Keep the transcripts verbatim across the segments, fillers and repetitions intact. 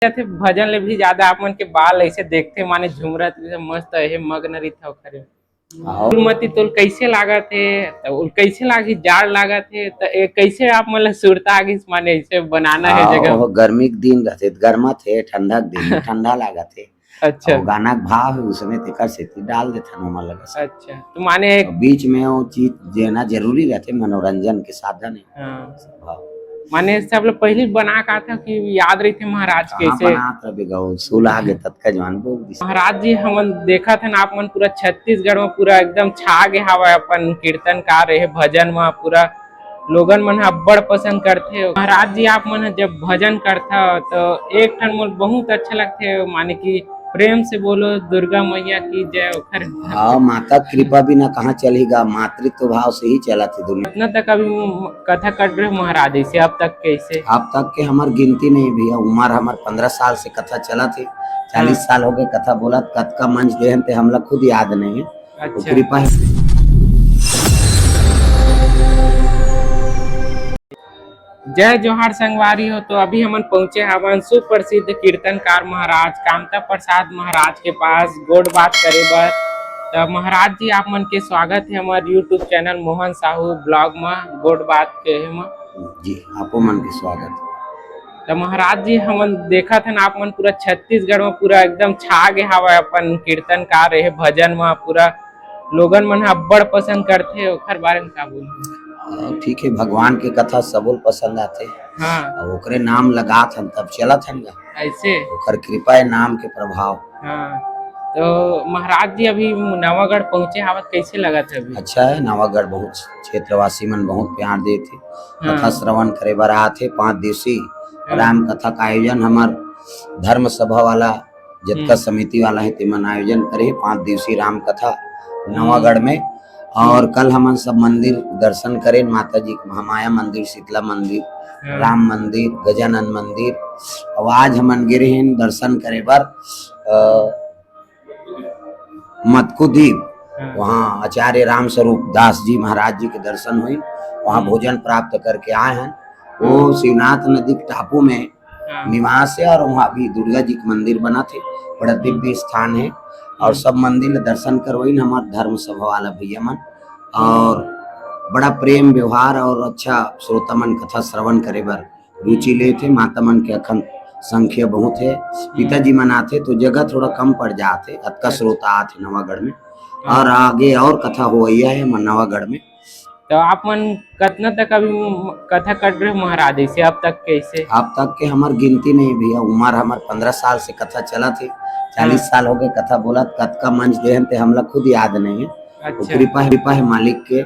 जाथे, भजन ले भी ज्यादा आप मन के बाल ऐसे देखथे, माने झुमरत रहिथे, मस्त हे मगन रहिथे ओखरे। हाँ। फूलमती तोल कैसे लागत हे? त उल कैसे लागही? जाड़ लागत हे, त ए कैसे आप मन ल सुरता आगिस, माने ऐसे बनाना हे हाँ, जगह? वो गर्मी के दिन रहथे, त गरमत हे, ठंडा के दिन में ठंडा लागत हे। अच्छा। अउ गाना के भाव हे, उसमें तेकर सेती डाल देथन ओमा लगा से। अच्छा, तो माने अउ बीच में वो चीज देना जरूरी रहथे, मनोरंजन के साधन हे। हाँ। भाव। माने सब लोग पहले बना का था कि याद रहिथे महाराज कहाँ कैसे? बनात रहे बेगा, वो सुल आगे ततका जवान बोल दिस। महाराज जी, हमन देखत हन आप मन पूरा छत्तीसगढ़ में पूरा एकदम छा गे हावय अपन कीर्तनकार, रहे भजन में पूरा लोगन मन ह अब्बड़ पसंद करथे। महाराज जी, आप मन ह जब भजन करथा, तो एक ठन मोल बहुत अच्छा लगथे, माने कि प्रेम से बोलो दुर्गा मैया की जय, ओखर। हाँ, माता कृपा बिना कहाँ चलेगा, मातृत्व भाव से ही चलत हे दुनिया। कितना तक अभी म-, कथा कट रहे महाराज, इसे अब तक कैसे? अब तक के हमर गिनती नहीं भैया, उम्र हमर पन्द्रह साल से कथा चलत हे, चालीस हाँ। साल हो गए कथा बोलत, कतका मंच देहन ते हमला खुद याद नहीं है। अच्छा। कृपा है। जय जोहार संगवारी हो, तो अभी हमन पहुंचे हवन सुप्रसिद्ध कीर्तनकार महाराज कामता प्रसाद महाराज के पास गोठ बात करे बर। त महाराज जी, आप मन के स्वागत है हमारे YouTube channel Mohan Sahu blog में, गोठ बात के में। जी, आपो मन के स्वागत। त महाराज जी, हमन देखत हन आप मन पूरा छत्तीसगढ़ में पूरा एकदम छा गे हावय अपन कीर्तनकार, रहे भजन में पूरा लोगन मन ह अब्बड़ पसंद करथे, ओखर बारे में का बोलहू? अ, ठीक है, भगवान के कथा सबो ल पसंद आथे। हाँ। अउ ओकरे नाम लगात हन, तब चलत हन गा। ऐसे? ओकर कृपा है, नाम के प्रभाव। हाँ। तो महाराज जी, अभी नवागढ़ पहुँचे हावत, कैसे लगत है अभी? अच्छा है, नवागढ़ बहुत क्षेत्रवासी मन बहुत प्यार देथे। हाँ। कथा श्रवण करे बर आथे, पाँच दिवसीय हाँ। राम कथा का आयोजन हमर धर्म सभा वाला जतका हम्म। समिति वाला हे, तेमन आयोजन करे हे पाँच दिवसीय राम कथा हम्म। नवागढ़ में। और कल हमन सब मंदिर दर्शन करेन, माता जी के महामाया मंदिर, शीतला मंदिर, हाँ। राम मंदिर, गजानन मंदिर। और आज हमन गे रहेन दर्शन करे बर, अ, मतकुदीप, हाँ। वहाँ आचार्य राम स्वरूप दास जी महाराज जी के दर्शन होई, वहाँ हम्म। भोजन प्राप्त करके आए हैं। वो हम्म। शिवनाथ नदी के टापू में हाँ। निवास है और वहाँ भी दुर्गा जी के मंदिर बना थे, बड़ा हम्म। दिव्य स्थान है। और हम्म। सब मंदिर ल दर्शन करवाइन हमार धर्म सभा वाला भैया मन, और बड़ा प्रेम व्यवहार और अच्छा श्रोता मन कथा श्रवण करे बर रुचि हम्म। लेथे। माता मन के अखन संख्या बहुत है, हम्म। पिताजी मन आथे तो जगह थोड़ा कम पड़ जाथे, अतका अच्छा। श्रोता आथे नवागढ़ में। हाँ। और आगे और कथा होवैया है हमर नवागढ़ में। तो आप मन कतना तक अभी म-, कथा कट रहे महाराज, इसे अब तक कैसे? अब तक के हमर गिनती नहीं भैया, उम्र हमर पन्द्रह साल से कथा चलत हे, चालीस हाँ। साल हो गए कथा बोलत, कतका मंच देहन ते हमला खुद याद नहीं है। अच्छा। कृपा है, कृपा है मालिक के,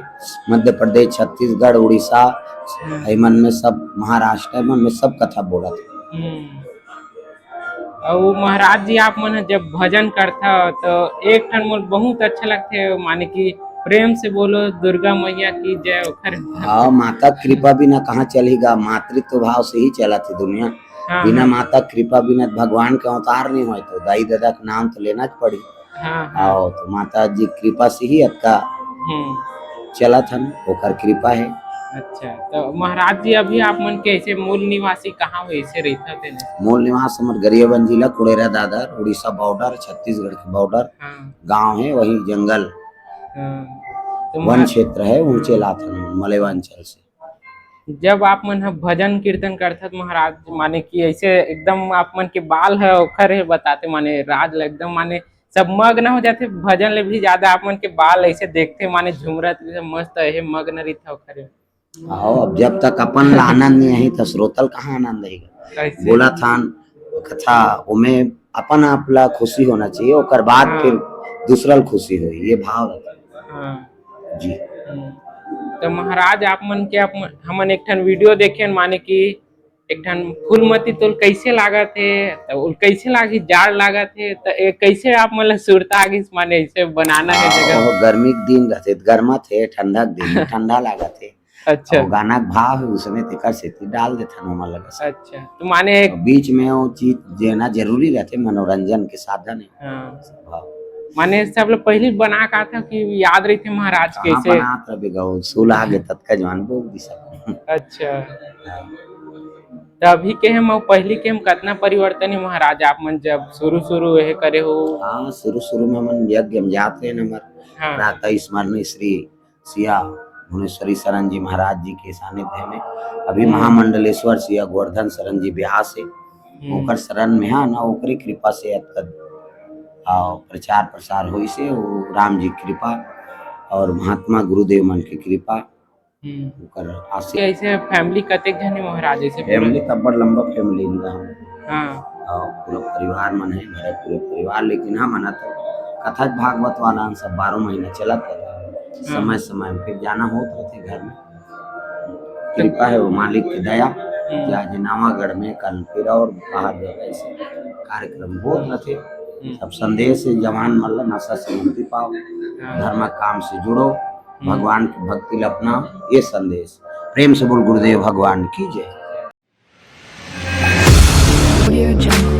मध्य प्रदेश, छत्तीसगढ़, उड़ीसा, हम्म। एमन में सब, महाराष्ट्र, एमन में सब कथा बोलत हे। हम्म। अउ महाराज जी, आप मन ह जब भजन करथा, तो एक ठन मोर बहुत अच्छा लगथे, माने कि प्रेम से बोलो दुर्गा मैया की जय, ओखर। हाँ, माता कृपा बिना कहाँ चलेगा, मातृत्व भाव से ही चलत हे दुनिया। हाँ, बिना हाँ। माता कृपा बिना भगवान के अवतार नहीं होय, तो दाई ददा के नाम तो लेना च पड़ी। हाँ, हाँ। आओ, तो माता जी कृपा से ही अतका हम्म। चलत हन, ओकर कृपा है। अच्छा, तो महाराज जी, अभी आप मन के ऐसे मूल निवासी कहाँ हो, ऐसे रहता थे ना? मूल निवास हमर गरियाबंद जिला, कुड़ेरा दादर, उड़ीसा बॉर्डर, छत्तीसगढ़ के बॉर्डर हाँ। गांव है, वही जंगल हाँ। तो वन महा- क्षेत्र है, ऊंचे हाँ। लाथन मलयवांचल से। जब आप मन ह भजन कीर्तन करथत महाराज, माने कि ऐसे एकदम आप मन के बाल ह ओखर हे बताते, माने राज ल एकदम माने सब मग्न हो जाथे, भजन ले भी ज्यादा आप मन के बाल ऐसे देखथे, माने झुमरत रहिथे, मस्त हे मग्न रहिथे ओखरे। आओ, अब जब तक अपन ला आनंद नहीं आही, त श्रोता ल कहाँ आनंद आही? कैसे? बोलत हन, कथा, ओमे अपन आप ला खुशी होना चाहिए, ओकर बाद हाँ। फिर दूसरा ल खुशी होई, ये भाव रखना। हाँ। जी। हम्म। तो महाराज, आप मन के, आप मन, हमन एक ठन वीडियो देखेन, माने कि एक ठन फूलमती तोल कैसे लागत हे, त उल कैसे लागही, जाड़ लागत हे, त ए कैसे आप मन ल सुरता आगिस, माने ऐसे बनाना हे हाँ, जगह? वो गर्मी के दिन रहथे, त गरमत हे, ठंडा के दिन में ठंडा लागत हे। अच्छा। वो गाना के भाव हे, उसमें तेकर सेती डाल देथन ओमा लगा से। अच्छा, तो माने और बीच में वो चीज देना जरूरी रहथे, मनोरंजन के साधन हे। हाँ। भाव। माने सब लोग पहले बना का था कि याद रहिथे महाराज कहाँ कैसे? बनात रहे बेगा, वो सुल आगे ततका जवान बोल दी सब। अच्छा। हाँ। त अभी के हम अउ पहिली के हम कतना परिवर्तन हे महाराज, आप मन जब शुरू शुरू ये करे हो? हाँ, शुरू शुरू में हमन यज्ञ में जात रहे हमर हाँ। प्रातः स्मरण श्री सिया भुवनेश्वरी शरण जी महाराज जी के सानिध्य में। अभी हम्म। महामंडलेश्वर सिया गोवर्धन शरण जी ब्यास हे, हम्म। ओकर शरण में हा ना, ओकरी कृपा से अतका, आ, प्रचार प्रसार होइस हे, वो राम जी कृपा और महात्मा गुरुदेव मन की कृपा, हम्म। ओकर आशीष। ऐसे फैमिली कतेक झन हे महाराज? ऐसे पूरा फैमिली तब बड़ लंबा फैमिली हे हम। हाँ। और पूरा परिवार मन हे, भरे पूरे परिवार, लेकिन हम ना तो कथा भागवत वाला हम सब बारह महीना चलत रहता। समय समय में फिर जाना होत रहते घर में। कृपा हे वो मालिक की दया हम्म। कि आज नवागढ़ में, कल फिर और बाहर जगह ऐसे कार्यक्रम होत रहते। हम्म। सब संदेश हे, जवान मन ला नशा से मुक्ति पाओ, हाँ। धर्म काम से जुड़ो, हम्म। भगवान की भक्ति ला अपनाओ, ये संदेश। प्रेम से बोल गुरुदेव भगवान की जय। Audio Jungle.